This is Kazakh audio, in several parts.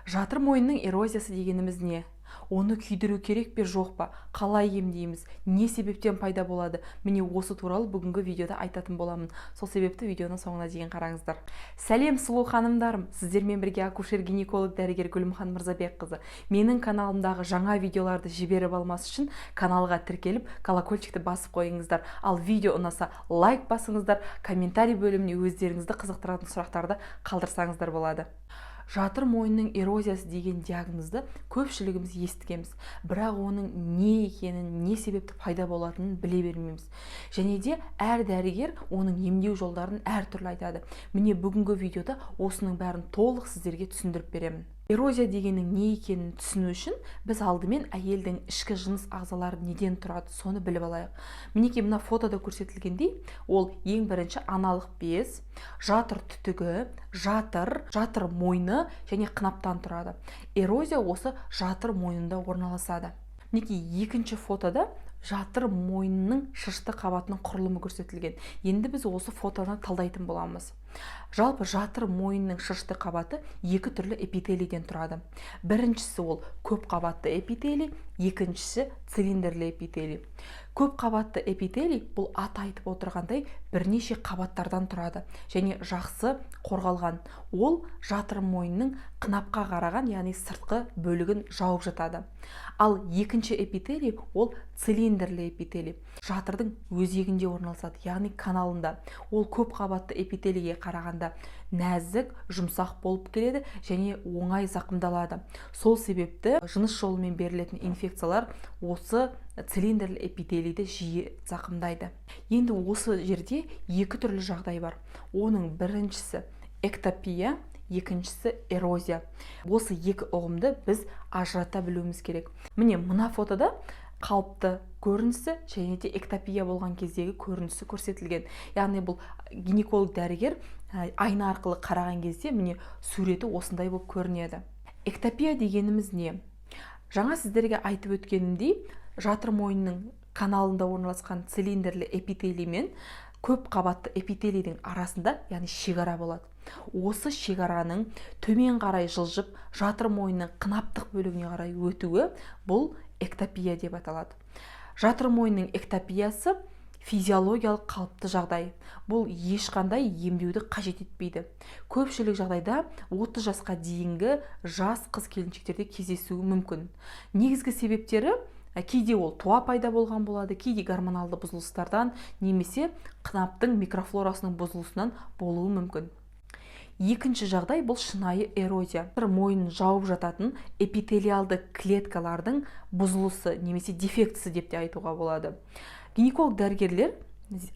Жатыр мойнының эрозиясы дегеніміз не? Оны күйдіру керек пе, жоқ па? Қалай емдейміз? Не себептен пайда болады? Міне, осы туралы бүгінгі видеода айтатын боламын. Сол себепті видеоның соңына дейін қараңыздар. Сәлем, сұлу ханымдарым! Сіздермен бірге акушер гинеколог дәрігер Гүлімхан Мырзабекқызы. Менің каналымдағы жаңа видеоларды жіберіп алмас үшін каналға тіркеліп, колокольчикті басып қойыңыздар. Ал видео ұнаса, лайк басыңыздар, комментарий бөліміне өздеріңізді қызықтыратын сұрақтарды қалдырсаңыздар болады. Жатыр мойнының эрозиясы деген диагнозды көпшілігіміз естігенбіз, бірақ оның не екенін, не себепті пайда болатынын біле бермейміз. Және де әр дәрігер оның емдеу жолдарын әртүрлі айтады. Міне, бүгінгі видеода осының бәрін толық сіздерге түсіндіріп беремін. Эрозия дегеннің не екенін түсіну үшін біз алдымен әйелдің ішкі жыныс ағзалары неден тұрады, соны біліп алайық. Мінекей, мына фотода көрсетілгендей, ол ең бірінші аналық без, жатыр түтігі, жатыр, жатыр мойны және қынаптан тұрады. Эрозия осы жатыр мойнында орналасады. Мінекей, екінші фотода жатыр мойнының шышты қабатының құрылымы көрсетілген. Енді біз осы фотоны талдайтын боламыз. Жалпы, жатыр мойнының шышты қабаты екі түрлі эпителийден тұрады. Біріншісі ол көп қабатты эпителий, екіншісі цилиндрлі эпителий. Көп қабатты эпителий бұл аты айтып отырғандай, бірнеше қабаттардан тұрады және жақсы қорғалған. Ол жатыр мойнының қынапқа қараған, яғни сыртқы бөлігін жауып жатады. Ал екінші эпителий ол цилиндрлі эпителий, жатырдың өзегінде орналасады, яғни каналында. Ол көп қабатты эпителийге қарағанда нәзік, жұмсақ болып келеді және оңай зақымдалады. Сол себепті жыныс жолымен берілетін инфекциялар осы цилиндрлі эпителийді жиі зақымдайды. Енді осы жерде екі түрлі жағдай бар. Оның біріншісі эктопия, екіншісі эрозия. Осы екі ұғымды біз ажырата білуіміз керек. Міне, мына фотода қалыпты көрінісі және де эктопия болған кездегі көрінісі көрсетілген. Яғни бұл гинеколог дәрігер айна арқылы қараған кезде, міне, суреті осындай болып көрінеді. Эктопия дегеніміз не? Жаңа сіздерге айтып өткенімдей, жатыр мойнының каналында орналасқан цилиндрлі эпителий мен көп қабатты эпителийдің арасында, яғни шекара болады. Осы шекараның төмен қарай жылжып, жатыр мойнының қынаптық бөлігіне қарай өтуі бұл эктопия деп аталады. Жатыр мойнының эктопиясы физиологиялық қалыпты жағдай. Бұл ешқандай емдеуді қажет етпейді. Көпшілік жағдайда 30 жасқа дейінгі жас қыз келіншектерде кездесуі мүмкін. Негізгі себептері: кейде ол туа пайда болған болады, кейде гормоналды бұзылыстардан немесе қынаптың микрофлорасының бұзылысынан болуы мүмкін. Екінші жағдай бұл шынайы эрозия, мойнын жауып жататын эпителиалды клеткалардың бұзылысы немесе дефектісі деп те айтуға болады. Гинеколог дәрігерлер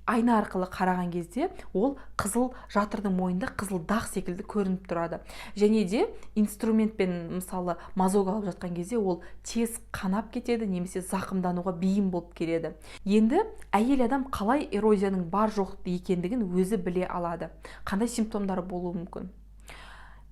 айна арқылы қараған кезде, ол қызыл, жатырдың мойнында қызыл дақ секілді көрініп тұрады. Және де инструментпен, мысалы, мазок алып жатқан кезде, ол тез қанап кетеді немесе зақымдануға бейім болып келеді. Енді әйел адам қалай эрозияның бар жоқ екендігін өзі біле алады? Қандай симптомдары болуы мүмкін?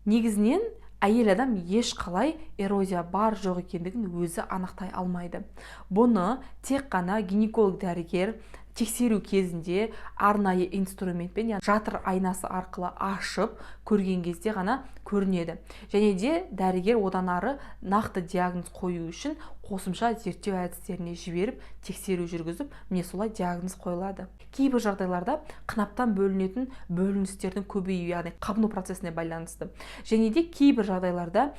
Негізінен, әйел адам еш қалай эрозия бар жоқ екендігін өзі анықтай алмайды. Бұны тек қана гинеколог дәрігер тексеру кезінде арнайы инструментпен, яғни жатыр айнасы арқылы ашып көрген кезде ғана көрінеді. Және де дәрігер одан ары нақты диагноз қою үшін қосымша зерттеу әдістеріне жіберіп, тексеру жүргізіп, міне, солай диагноз қойылады. Кейбір жағдайларда қынаптан бөлінетін бөліністердің көбеюі, яғни қабыну процесіне байланысты. Және де кейбір жағдайларда,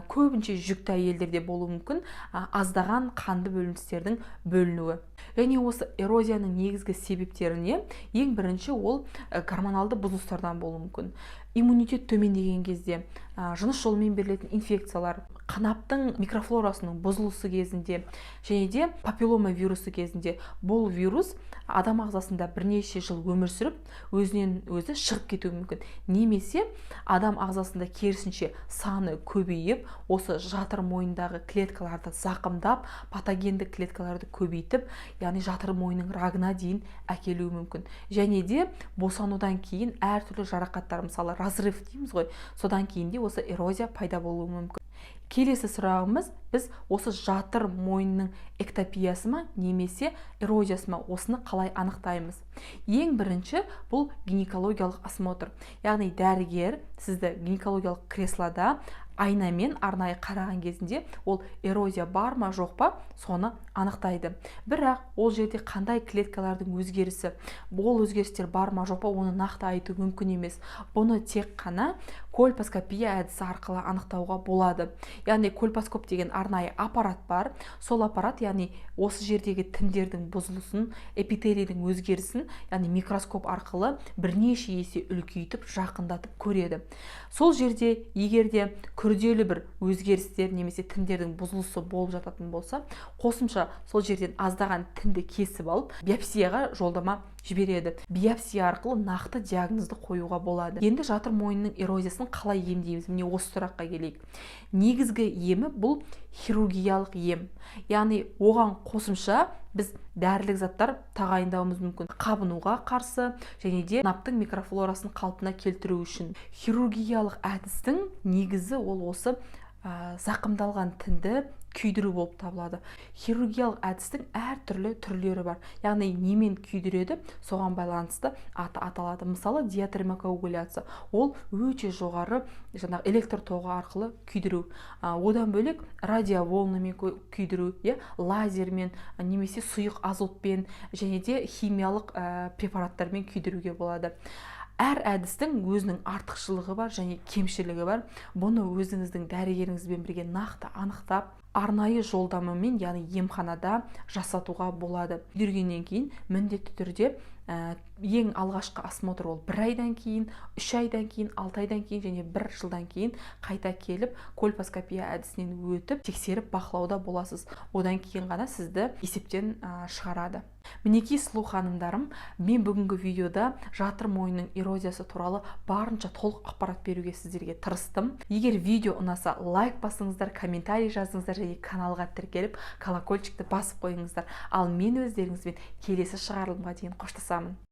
көбінше жүкті әйелдерде болуы мүмкін, аздаған қанды бөліністердің бөлінуі. Және осы эрозияның негізгі себептеріне ең бірінші ол гормоналды бұзылыстардан болуы мүмкін, иммунитет төмендеген кезде, жыныс жолымен берілетін инфекциялар, қынаптың микрофлорасының бұзылысы кезінде және де папиллома вирусы кезінде. Бұл вирус адам ағзасында бірнеше жыл өмір сүріп, өзінен өзі шығып кетуі мүмкін немесе адам ағзасында керісінше саны көбейіп, осы жатыр мойнындағы клеткаларды зақымдап, патогенді клеткаларды көбейтіп, яғни жатыр мойнының рагына дейін әкелуі мүмкін. Және де босанудан кейін әртүрлі жарақаттар, мысалы, разрыв дейміз ғой, содан кейін де осы эрозия пайда болуы мүмкін. Келесі сұрағымыз: біз осы жатыр мойнының эктопиясы ма немесе эрозиясы ма, осыны қалай анықтаймыз? Ең бірінші бұл гинекологиялық осмотр, яғни дәрігер сізді гинекологиялық креслода Айнамен арнайы қараған кезінде ол эрозия бар ма, жоқ па, соны анықтайды. Бірақ ол жерде қандай клеткалардың өзгерісі, ол өзгерістер бар ма, жоқ па, оны нақты айту мүмкін емес. Бұны тек қана кольпоскопия әдісі арқылы анықтауға болады. Яғни кольпоскоп деген арнайы аппарат бар. Сол аппарат, яғни осы жердегі тіндердің бұзылысын, эпителийдің өзгерісін, яғни микроскоп арқылы бірнеше есе үлкейтіп, жақындатып көреді. Сол жерде егер де күрделі бір өзгерістер немесе тіндердің бұзылысы болып жататын болса, қосымша сол жерден аздаған тінді кесіп алып, биопсияға жолдама жібереді. Биопсия арқылы нақты диагнозды қоюға болады. Енді жатыр мойнының эрозиясын қалай емдейміз? Міне, осы сұраққа келейік. Негізгі емі бұл хирургиялық ем. Яғни оған қосымша біз дәрілік заттар тағайындауымыз мүмкін қабынуға қарсы және де сынаптың микрофлорасын қалпына келтіру үшін. Хирургиялық әдістің негізі ол осы зақымдалған тінді күйдіру болып табылады. Хирургиялық әдістің әртүрлі түрлері бар, яғни немен күйдіреді, соған байланысты аты аталады. Мысалы, диатермокоагуляция, ол өте жоғары жаңағы электр тоғы арқылы күйдіру. Одан бөлек радиоволнамен күйдіру, иә, лазермен немесе сұйық азотпен және де химиялық препараттармен күйдіруге болады. Әр әдістің өзінің артықшылығы бар және кемшілігі бар. Бұны өзіңіздің дәрігеріңізбен бірге нақты анықтап, арнайы жолдамамен, яғни емханада жасатуға болады. Күйдіргеннен кейін міндетті түрде ең алғашқы осмотр ол 1 айдан кейін, 3 айдан кейін, 6 айдан кейін және бір жылдан кейін қайта келіп, кольпоскопия әдісінен өтіп, тексеріп, бақылауда боласыз. Одан кейін ғана сізді есептен шығарады. Мінекей, сұлу ханымдарым, мен бүгінгі видеода жатыр мойнының эрозиясы туралы барынша толық ақпарат беруге сіздерге тырыстым. Егер видео ұнаса, лайк басыңыздар, комментарий жазыңыздар және каналға тіркеліп, колокольчикті басып қойыңыздар. Ал мен өздеріңізбен келесі шығарылымға дейін қоштасамын.